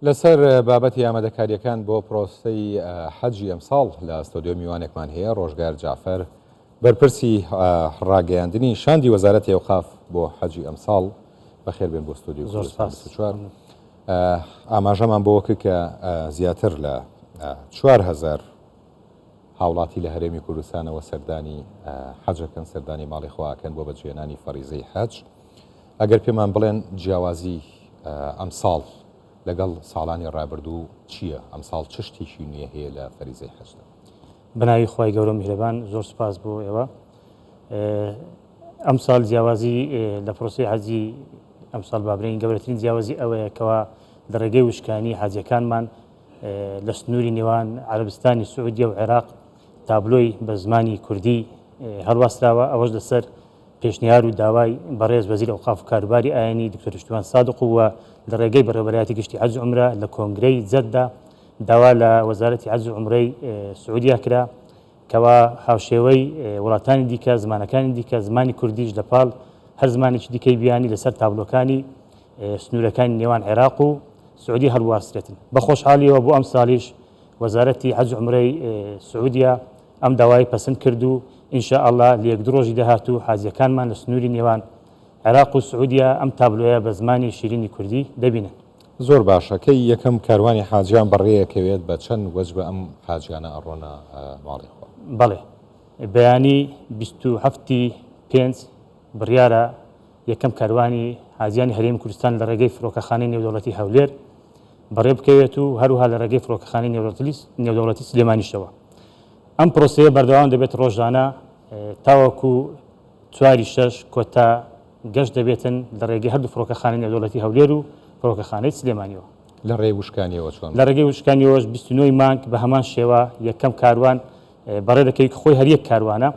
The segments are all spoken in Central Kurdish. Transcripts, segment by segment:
لەسەر بابەتی ئامادەکارییەکان بۆ پرۆسەی حەجی ئەمساڵ لە ستۆدیۆ میوانێکمان هەیە، ڕۆژگار جەعفەر، بەرپرسی ڕاگەیاندنی شاندی وەزارەتی ئەوقاف بۆ حەجی ئەمساڵ. بەخێربێن بۆ ستۆدیۆی کوردستان 24. ئاماژەمان بەوە کرد کە زیاتر لە 4000 هاوڵاتی لە هەرێمی کوردستانەوە سەردانی حەجەکەن، سەردانی ماڵی خواکەن بۆ بەجێهێنانی فەریزەی حەج. ئەگەر پێمان بڵێن جیاوازی ئەمساڵ لەگەڵ ساڵانی ڕابردوو چییە؟ ئەمساڵ چ شتێکی نوێ هەیە لە فەریزەی حەجدا؟ بەناوی خوای گەورە و میهرەبان زۆر سوپاس بۆ ئێوە. ئەمساڵ جیاوازی لە پرۆسەی حەجی ئەمساڵ با بڵێین گەورەترین جیاوازی ئەوەیە کەوا لە ڕێگەی وشکانی حاجیەکانمان لە سنووری نێوان عەرەبستانی سعودیە و عێراق تابلۆی بە زمانی کوردی هەڵواسراوە ئەوەش لەسەر پێشنیار و داوای بەڕێز وەزیر ئەوقاف و کاروباری ئایینی دکتۆر پشتیوان سادق و لە ڕێگەی بەڕێوەبەرایەتی گشتی حەج و عومرە لە کۆنگرەی جەددە داوا لە وەزارەتی حەج و عومرەی سعودیە کرا کەوا هاوشێوەی وڵاتانی دیکە زمانەکانی دیکە زمانی کوردیش لە پاڵ هەر زمانێکی دیکەی بیانی لەسەر تابلۆکانی سنوورەکانی نێوان عێراق و سعودیە هەڵبواسرێتن. بە خۆشحاڵیەوە بۆ ئەمساڵیش وەزارەتی حەج و عومرەی سعودیە ئەم داوایەی پەسند کرد و ان شاء اللە لە یەک دوو ڕۆژی داهاتوو حاجیەکانمان لە سنووری نێوان عێراق و سعودیە ئەم تابلۆیە بە زمانی شیرینی کوردی دەبینن. زۆر باشە کەی یەکەم کاروانی حاجیان بەڕێیەکەوێت بە چەند وەجبە ئەم حاجیانە ئەڕۆنە ماڵی خوا؟ بەڵێ بەیانی 27 ی پێنج بڕیارە یەکەم کاروانی حاجیانی هەرێمی کوردستان لە ڕێگەی فڕۆکەخانەی نێودەوڵەتی هەولێر بەڕێ بکەوێت و هەروەها لە ڕێگەی فڕۆکەخانەی نێودەوڵەتی سلێمانیشەوە. ئەم پرۆسەیە بەردەوام دەبێت ڕۆژانە تاوەکو چواری شەش کۆتا گەشت دەبێتن لە ڕێگەی هەردوو فڕۆکەخانەی نێودەوڵەتی هەولێر و فڕۆکەخانەی سلێمانیەوە. لە ڕێی وشکانیەوە چۆن؟ لە ڕێگەی وشکانیەوەش 29 ی مانگ بە هەمان شێوە یەکەم کاروان بەڕێ دەکەویت کە خۆی هەر یەک کاروانە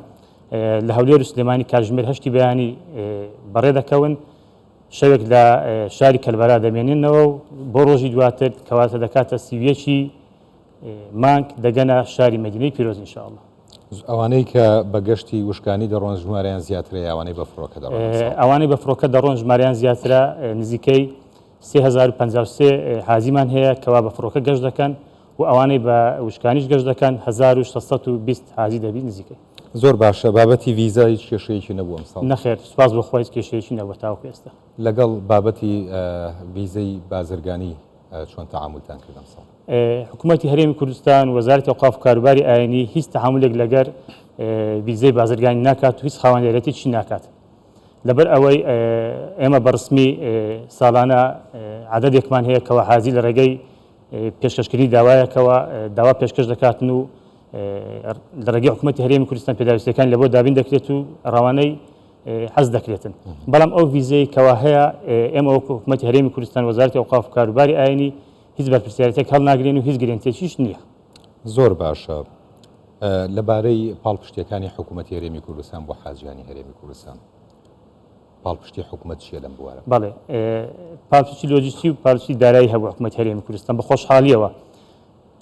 لە هەولێر و سلێمانی کاتژمێر هەشتی بەیانی بەڕێ دەکەون. شەوێک لە شاری کەربەلا دەمێننەوە و بۆ ڕۆژی دواتر کەواتە دەکاتە 31 ی مانگ دەگەنە شاری مەدینەی پیرۆز ان شاء اللە. ئەوانەی کە بە گەشتی وشکانی دەڕۆن ژمارەیان زیاترە یا ئەوانەی بە فڕۆکە دەڕۆن ئەمساڵ؟ ئەوانەی بە فڕۆکە دەڕۆن ژمارەیان زیاترە، نزیکەی 3053 حاجیمان هەیە کەوا بە فڕۆکە گەشت دەکەن و ئەوانەی بە وشکانیش گەشت دەکەن 1620 حاجی دەبی نزیکەی. زۆر باشە بابەتی ڤیزا هیچ کێشەیەکی نەبوو ئەمساڵ؟ نەخێر سوپاس بۆ خوا هیچ کێشەیەکی نەبووە تاوەکو ئێستا. لەگەڵ بابەتی ڤیزەی بازرگانی چۆن تەعامولتان کرد ئەمساڵ؟ حکوومەتی هەرێمی کوردستان و وەزارەتی ئەوقاف و کاروباری ئایینی هیچ تەعامولێک لەگەر ڤیزەی بازرگانی ناکات و هیچ خاوەندارێتیی ناکات. لەبەر ئەوەی ئێمە بە ڕسمی ساڵانە عەدەدێکمان هەیە کەوا حاجی لە ڕێگەی پێشکەشکردنی داوایەکەوە داوا پێشکەش دەکاتن و لە ڕێگەی حکوومەتی هەرێمی کوردستان پێداویستیەکان لەبۆ دابین دەکرێت و ڕەوانەی حەز دەکرێتن بەڵام ئەو ڤیزەی کەوا هەیە ئێمە وەکو حکوومەتی هەرێمی کوردستان وەزارەتی ئەوقاف و کاروباری ئایینی هیچ بەرپرسیارێتێک هەڵناگرین و هیچ گرێنتێکیش نییە. زۆر باشە لەبارەی پاڵپشتیەکانی حکوومەتی هەرێمی کوردستان بۆ حاجیانی هەرێمی کوردستان پاڵپشتی حکومەت چییە لەم بوارە؟ بەڵێ پاڵپشتی لۆجستی و پاڵپشتی دارایی هەبوو حکومەتی هەرێمی کوردستان بە خۆشحاڵیەوە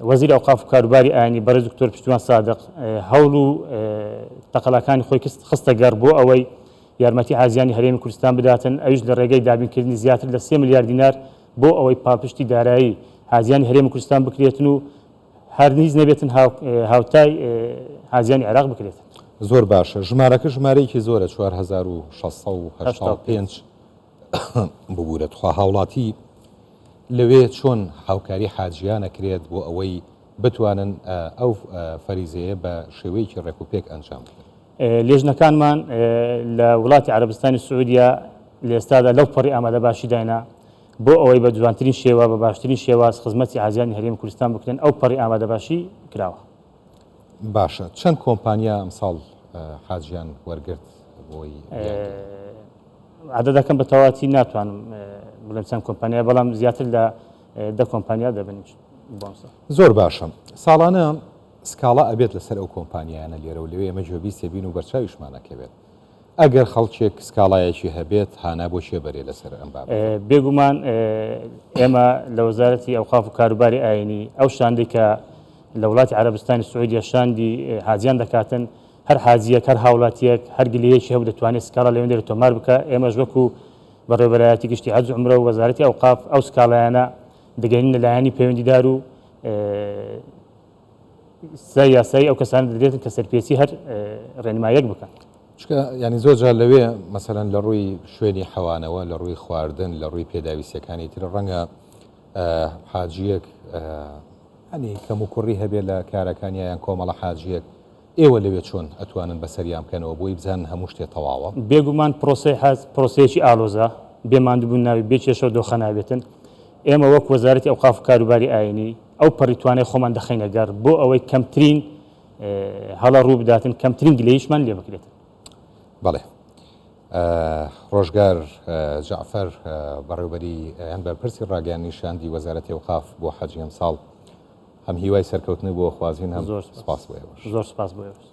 وەزیری ئەوقاف و کاروباری ئایینی بەڕێز دکتۆر پشتیوان سادق هەوڵ و تەقەلاکانی خۆی خستە گەڕ بۆ ئەوەی یارمەتی حاجیانی هەرێمی کوردستان بداتن ئەویش لە ڕێگەی دابینکردنی زیاتر لە سێ ملیار دینار بۆ ئەوەی پاڵپشتی دارایی حاجیانی هەرێمی کوردستان بکرێتن و هەر هیچ نەبێتن هاوتای حاجیانی عێراق بکرێتن. زۆر باشە ژمارەکە ژمارەیەکی زۆرە 4685 ببورە تخوا هاوڵاتی لەوێ چۆن هاوکاری حاجیان ئەکرێت بۆ ئەوەی بتوانن ئەو فەریزەیە بە شێوەیەکی ڕێک و پێک ئەنجام بدەن؟ لێژنەکانمان لە وڵاتی عەرەبستانی سعودیە لە ئێستادا لەو پەڕی ئامادەباشیداینە بۆ ئەوەی بە جوانترین شێوە بە باشترین شێواز خزمەتی حاجیانی هەرێمی کوردستان بکرێن ئەو پەڕی ئامادەباشی کراوە. باشە چەند کۆمپانیا ئەمساڵ حاجیان وەرگرت بۆی بیانگەیەنن؟ عەدەدەکەم بە تەواوەتی ناتوانم بڵێم چەند کۆمپانیا بەڵام زیاتر لە دە کۆمپانیا دەبن بۆ ئەمساڵ. زۆر باشە ساڵانە سکاڵا ئەبێت لەسەر ئەو کۆمپانیایانە لێرە و لەوێ ئێمە گوێبیست ئەبین و بەرچاویشمان ئەکەوێت ئەگەر خەڵکێک سکاڵایەکی هەبێت هانا بۆ کێ بەرێ لەسەر ئەم بابەتە؟ بێگومان ئێمە لە وەزارەتی ئەوقاف و کاروباری ئایینی ئەو شاندەی کە لە وڵاتی عەرەبستانی سعودیە شاندی حاجیان دەکاتن هەر حاجییەک، هەر هاوڵاتییەک، هەر گلەیەکی هەبوو دەتوانێت سکاڵا لەوێندەرێ تۆمار بکا، ئێمەش وەکو بەڕێوەبەرایەتی گشتی حەج و عومرە و وەزارەتی ئەوقاف ئەو سکاڵایانە دەگەینە لایەنی پەیوەندیدار و سزای یاسایی ئەو کەسانە دەدرێتن کە سەرپێچی هەر ڕێنمایەک بکەن. چونکە یانی زۆر جار لەوێ مەسەلەن لە ڕووی شوێنی حەوانەوە، لە ڕووی خواردن، لە ڕووی پێداویستیەکانی تر ڕەنگە حاجیەک هەنی کەم و کوڕی هەبێ لە کارەکانیا یان کۆمەڵە حاجیەک ئێوە لەوێ چۆن ئەتوانن بەسەریان بکەنەوە بۆی بزانن هەموو شتێ تەواوە؟ بێگومان پرۆسەی حەج پرۆسەیەکی ئالۆزە، بێ ماندووبوون نابێت، بێ کێشە و دۆخە نابێتن. ئێمە وەک وەزارەتی ئەوقاف و کاروباری ئایینی ئەو پەڕی توانای خۆمان دەخەینە گەڕ بۆ ئەوەی کەمترین هەڵە ڕوو بداتن، کەمترین گلەییشمان لێ بکرێتن. بەڵێ. ڕۆژگار جەعفەر، بەڕێوبەری یان بەرپرسی ڕاگەیاندنی شاندی وەزارەتی ئەوقاف بۆ حەجی ئەمساڵ، هەم هیوای سەرکەوتنت بۆ خوازین هەم زۆر سپاس بۆ ئێوەش. زۆر سپاس بۆ ئێوەش.